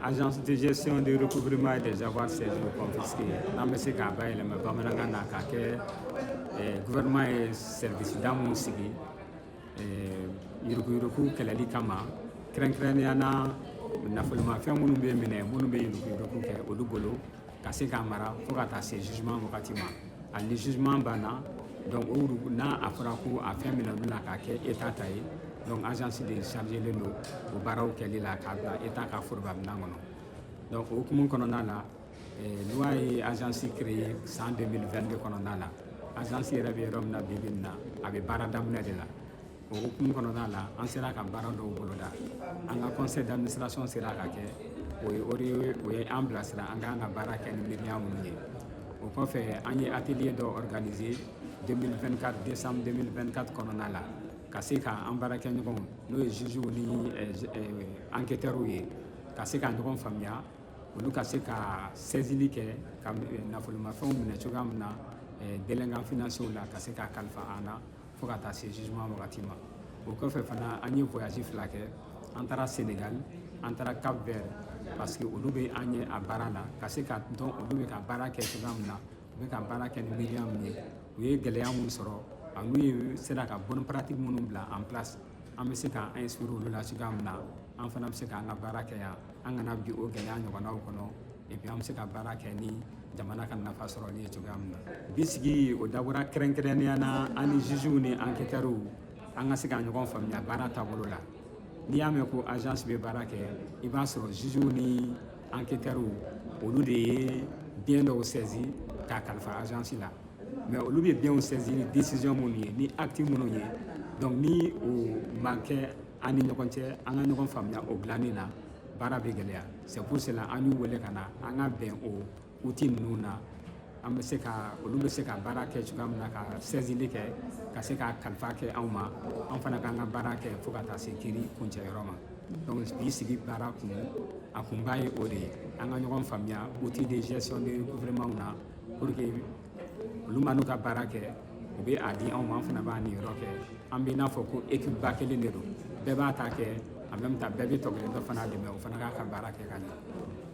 Agence de gestion de recouvrement et des avoirs saisis ou confisqués, n'an bɛ se k'a bayɛlɛma bamanankan na k'a kɛ gouvernement ye service da mun sigi yuruguyurugu kɛlɛli kama, kɛrɛnkɛrɛnnenya na nafolomafɛn minnu bɛ minɛ, minnu bɛ yuruguyurugu kɛ olu bolo, ka se k'a mara fo ka taa se jugement wagati ma. Hali ni jugement banna, donc o n'a a fɔra ko a fɛn minɛ olu la k'a kɛ État ta ye, donc agence de chargelen don o baaraw kɛli la k'a bila État ka foroba minɛn kɔnɔ. Donc o hukumu kɔnɔna la, loi ye agence créé san 2022 kɔnɔna la. Agence yɛrɛ bɛ yɔrɔ min na bi bi in na, a bɛ baara daminɛ de la. O hukumu kɔnɔna la, an sera ka baara dɔw boloda. An ka conseil d'administration sera ka kɛ, o ye o de o ye an bilasira an k'an ka baara kɛ ni miiriya minnu ye. O kɔfɛ, an ye atelier dɔ organiser 2024, décembre 2024 kɔnɔna la, ka se ka an baarakɛɲɔgɔnw, n'o ye juges ni enquêteurs ye, ka se ka ɲɔgɔn faamuya, olu ka se ka saisili kɛ, ka nafolomafɛnw minɛ cogoya min na délinquants financiers la, ka se ka kalifa an na fo ka taa se jugement wagati ma. O kɔfɛ fana, an ye voyage fila kɛ. An taara Sénégal, an taara Cap Vert, parce que olu bɛ an ɲɛ a baara la, ka se ka dɔn olu bɛ ka baara kɛ cogoya min na, u bɛ ka baara kɛ ni miiriya min ye, u ye gɛlɛya mun sɔrɔ, ani ye sera ka bonne pratique minnu bila en place, an bɛ se k'an inspirer olu la cogoya min na, an fana bɛ se k'an ka baara kɛ yan, an kana bin o gɛlɛya ɲɔgɔnnaw kɔnɔ, et puis an bɛ se ka baara kɛ ni jamana ka nafa sɔrɔli ye cogoya min na. Bi sigi o dabɔra kɛrɛnkɛrɛnnenya na, an ni juges ni enquêteurs, an ka se ka ɲɔgɔn faamuya baara taabolo la. N'i y'a mɛn ko agence bɛ baara kɛ, i b'a sɔrɔ juges ni enquêteurs, olu de ye bien dɔw saisi k'a kalifa agence la. Mais olu bɛ biens saisi ni décision minnu ye, ni acte minnu ye, donc ni o ma kɛ an ni ɲɔgɔn cɛ, an ka ɲɔgɔn faamuya o dilanni na, baara bɛ gɛlɛya. C'est pour cela an y'u wele ka na, an ka bɛn o outil ninnu na, an bɛ se ka olu bɛ se ka baara kɛ cogoya min na, ka saisili kɛ, ka se ka kalifa kɛ anw ma, an fana k'an ka baara kɛ fo ka taa se kiiri kuncɛyɔrɔ ma. Donc bi sigi baara kun, a kunba ye o de ye, an ka ɲɔgɔn faamuya outil de gestion de recouvrement na, pour que olu ma n'u ka baara kɛ, u bɛ a di anw ma, an fana b'a niyɔrɔ kɛ. An bɛ n'a fɔ ko équipe ba kelen de don, bɛɛ b'a ta kɛ, en même temps bɛɛ bɛ tɔ kelen dɔ fana dɛmɛ, o fana k'a ka baara kɛ ka ɲɛ.